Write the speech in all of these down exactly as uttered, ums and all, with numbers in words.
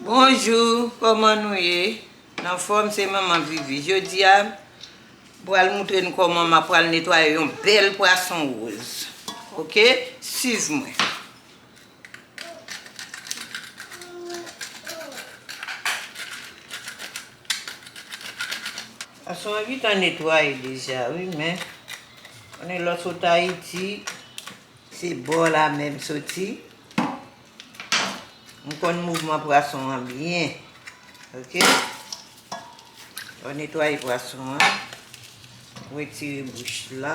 Bonjou, kòman nou ye? Anfòm, se manman Vivi. Jodi a, m pral moutre nou kòman m ap pral netwaye yon bèl pwason woz. Oke? Swiv mwen. Pwason an gentan netwaye deja, wi, men konnen lè w sot Ayiti, se bò la menm soti. M konn mouvman pwason an byen. Oke? Ou netwaye pwason an. Ou retire bouch la.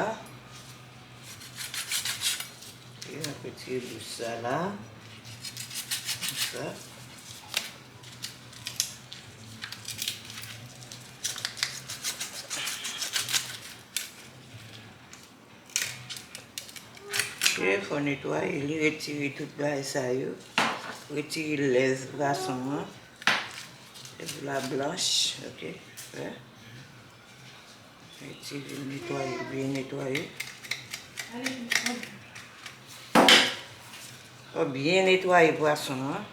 Oke, nou retire bouch sa la. Konsa. Oke, fò netwaye li, retire tout bagay sa yo. Retire lèv pwason an. Lèv la blanch, oke, fè. Retire, netwaye, byen netwaye. Fò byen netwaye pwason an.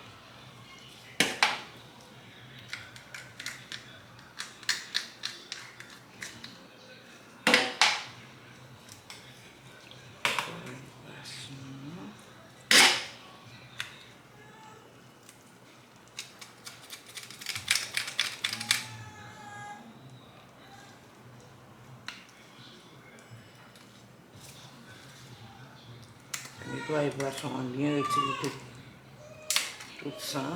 Netwaye pwason an byen, retire tout, tout san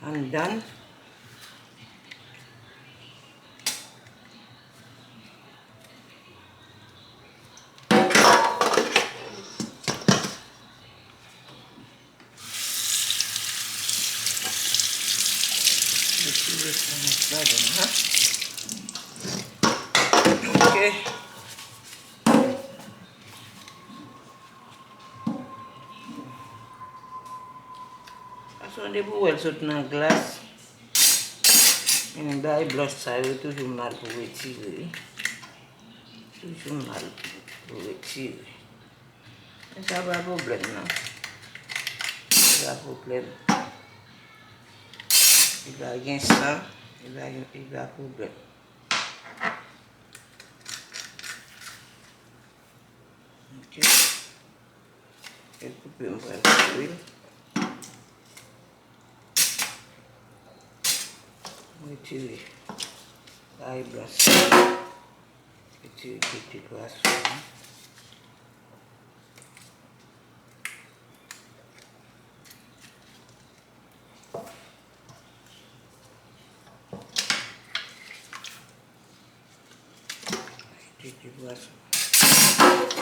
anndan l. Mete restan nan ladan la. Oke. Pwason depi w wè l sot nan glas, men bagay blanch sa yo toujou mal pou retire, wi. Toujou mal pou retire. Men sa pa pwoblèm, non. Sa pa pwoblèm. Li pa gen san, li pa gen, li pa pwoblèm. Oke. E koupe, m pral koupe l. Mwen retire bagay blanch sa. Retire tete pwason an. Tete pwason.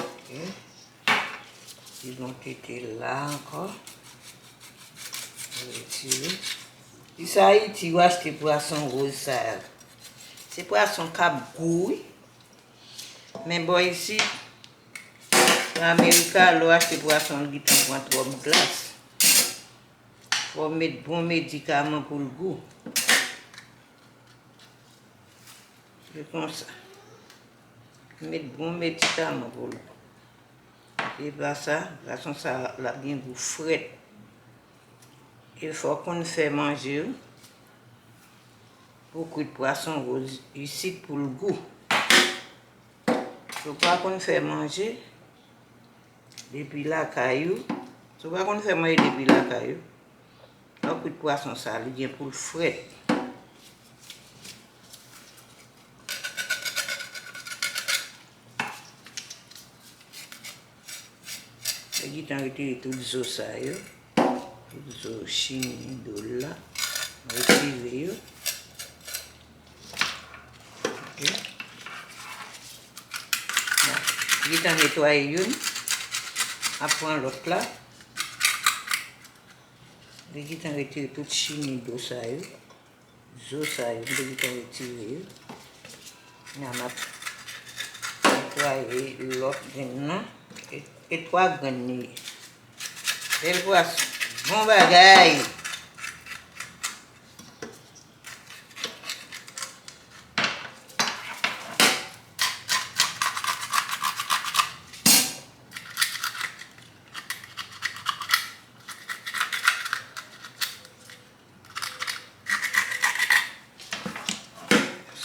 Oke. Li gon tete la ankò. Retire. Isi Ayiti, ou achte pwason woz sa yo. Se pwason k ap gou, wi. Men bò isit, nan Amerika, lè w achte pwason, li gentan pran twòp glas. Fò w met bon medikaman pou l gou. Se konsa. Met bon medikaman pou l gou. E pa sa, pwason sa, l ap gen gou frèt. E fò w konn fè manje w pou kwit pwason woz isit pou l gou. Si w pa konn fè manje depi lakay ou, si w pa konn fè manje depi lakay ou, lè w kwit pwason sa, li gen pou l frèt. Mwen gentan retire tout zo sa yo. Tout zo chini do l la. Mwen retire yo. Oke. Bon. Gentan netwaye youn. Ap pran lòt la. Mwen gentan retire tout chini do sa yo. Zo sa yo, m te gentan retire yo. Kounya m ap netwaye lòt grenn nan. E, e twa grenn li ye. Bèl pwason. Bon bagay.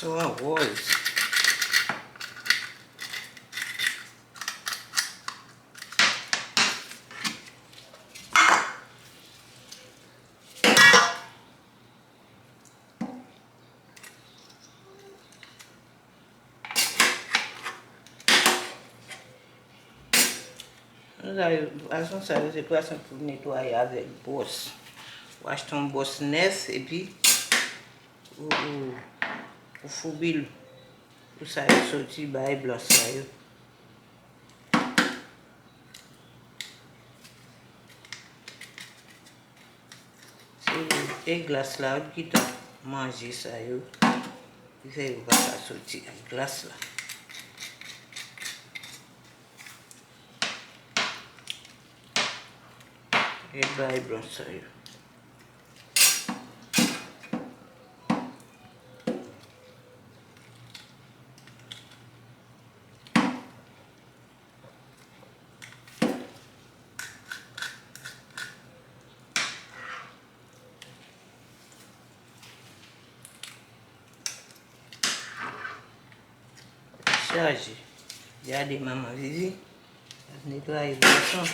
Yon wòz. Sa yo, pwason sa yo, se pwason pou netwaye avèk bwòs. Ou achte yon bwòs nèf, epi ou, ou, ou foubi l pou sa yo soti, bay blan sa yo. Se, e glas la, ou gentan manje sa yo, ki fè yo pa ka soti ak glas la. E bay blan sa yo. Chaje. Gade manman Vivi ap netwaye bwason.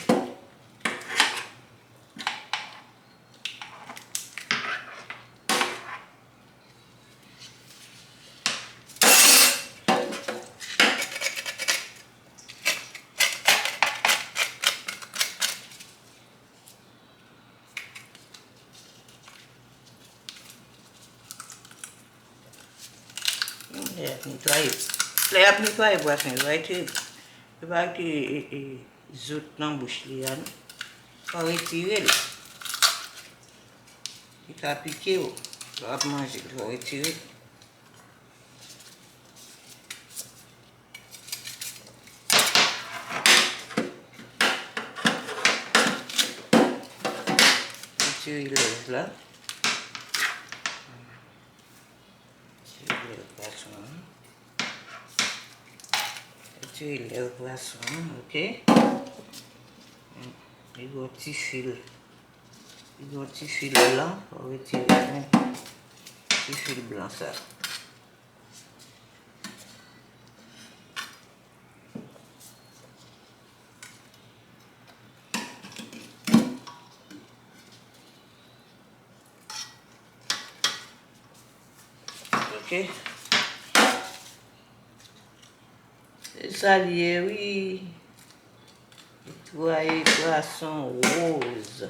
Lè y ap netwaye, lè y ap netwaye bwason yo, pa retire, yo pa retire, e, e, zout nan bouch li a, non. Fò retire l. Li ka pike w. Lè w ap manje l, fò retire l. Retire lèv la. Retire lèv pwason an. Retire lèv pwason an, oke. Li gen yon ti fil. Li gen yon ti fil blan, fò retire ti fil blan sa. Oke. Se sa l ye, wi. Netwaye pwason wòz.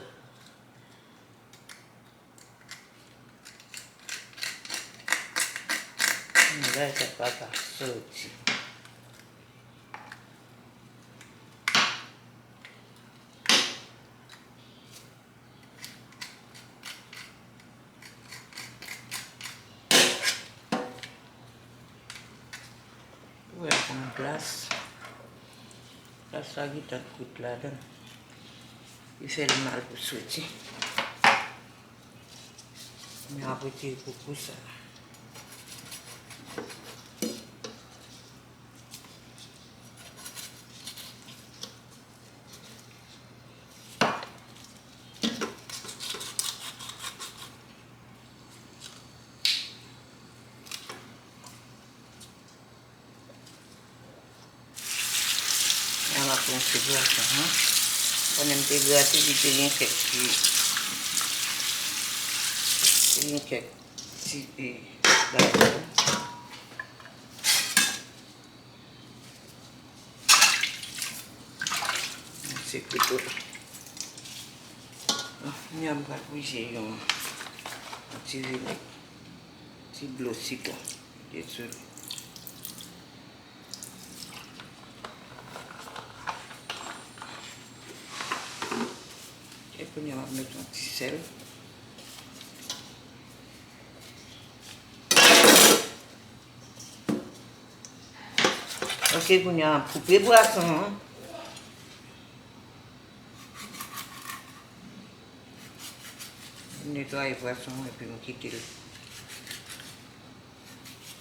Bagay sa pa ka soti. Ou wè, pran glas. Glas la gentan kout ladan. Li fè l mal pou soti. Men ap retire koko sa. Ala pran ti pwason an. Konnen m te grate li, te gen kèk ti, te gen kèk ti, e, bagay. Se kouto. Bon, kounye a m pral bouye yon ti vinèg, ti dlo sitwon. Dezole. E kounye a m ap met yon ti sèl. Paske kounye a m ap koupe pwason an. M netwaye pwason an epi m kite l.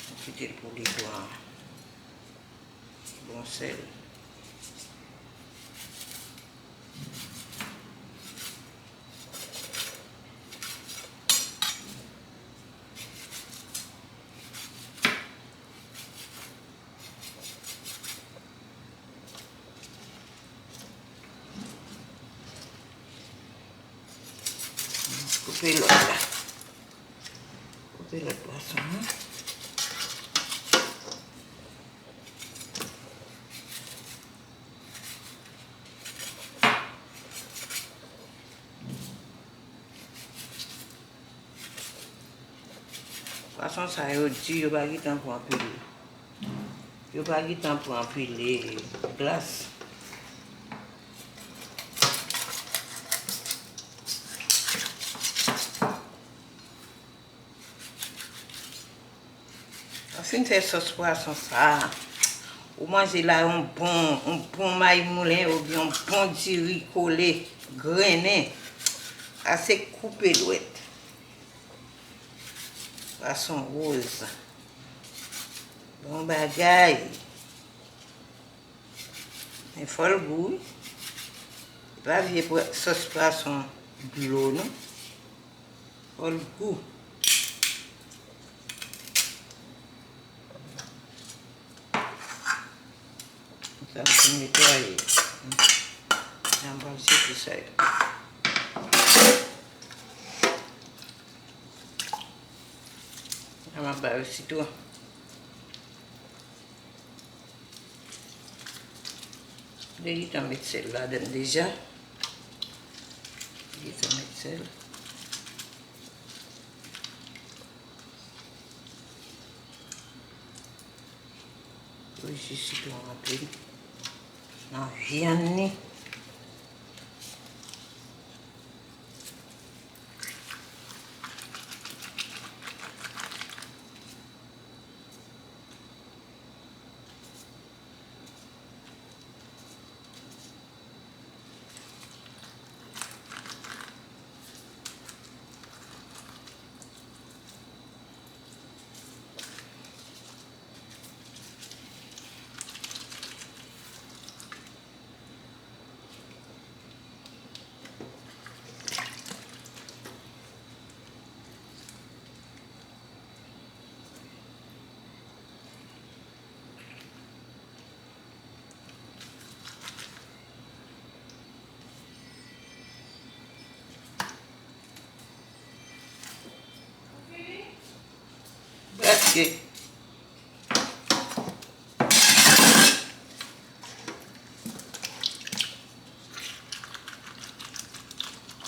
M kite l pou li pran bon sèl. Koupe lòt la. Koupe lòt pwason an. Pwason sa yo di, yo pa gentan pran anpil. Yo pa gentan pran anpil, eh, glas. Ou fin fè sòs pwason sa a, ou manje la yon bon, yon bon may moulen oubyen yon bon diri kole, grennen. Ase koupe dwèt. Pwason woz. Bon bagay. Men fò l gou, wi. Se pa vye pwa-, sòs pwason dlo, non. Fò l gou. Sa m fin netwaye. Sa m pral soti sa yo. Sa m ap ba yo sitwon. Li gentan met sèl ladan l deja. Li gentan met sèl. Wi, jis sitwon anpil nan vyann ni. Prèske.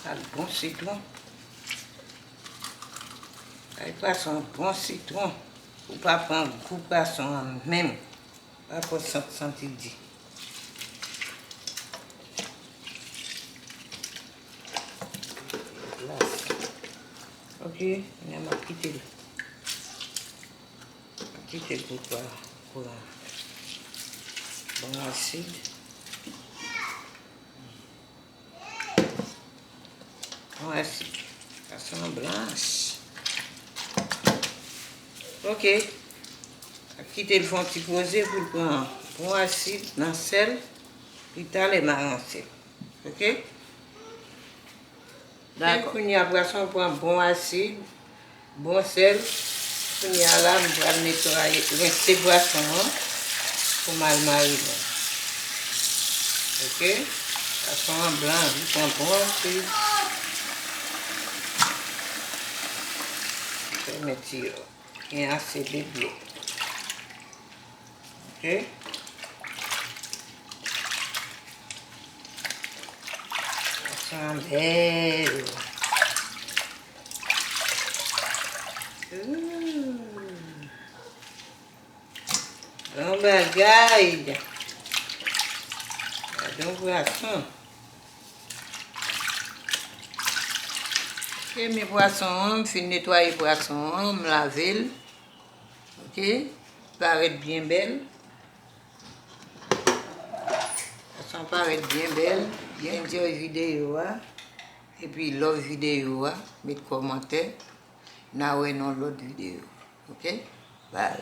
Ak bon sitwon. Ay pwason bon sitwon. Ou pa pran gou pwason an menm. Pa fò sant santi di. Glas. Ok, men m ap kite l. Kite l pou pwa, pwa bon asid. Bon asid. Sa sanble blanch. Ok. Kite l fè yon ti poze pou l pran bon asid nan sèl. Pita lè m a ranse l. Ok? Dakò. Kounye a pwason pran bon asid, bon sèl. Kounye a la, m pral netwaye, rense pwason an pou m al marine. Ok? Pwason an blan, li pran bon asid. Fèmen ti yo. Gen ase de dlo. Ok? Sa bèl. Ooh. Bon bagay. Gade yon pwason. Ok, men pwason an, m fin netwaye pwason an, m lave l. Ok, parèt byen bèl. Sa parèt byen bèl. Byen enjoy videyo a. Epi love videyo a, met kòmantè. N a wè nan lòt videyo. Ok? Bye.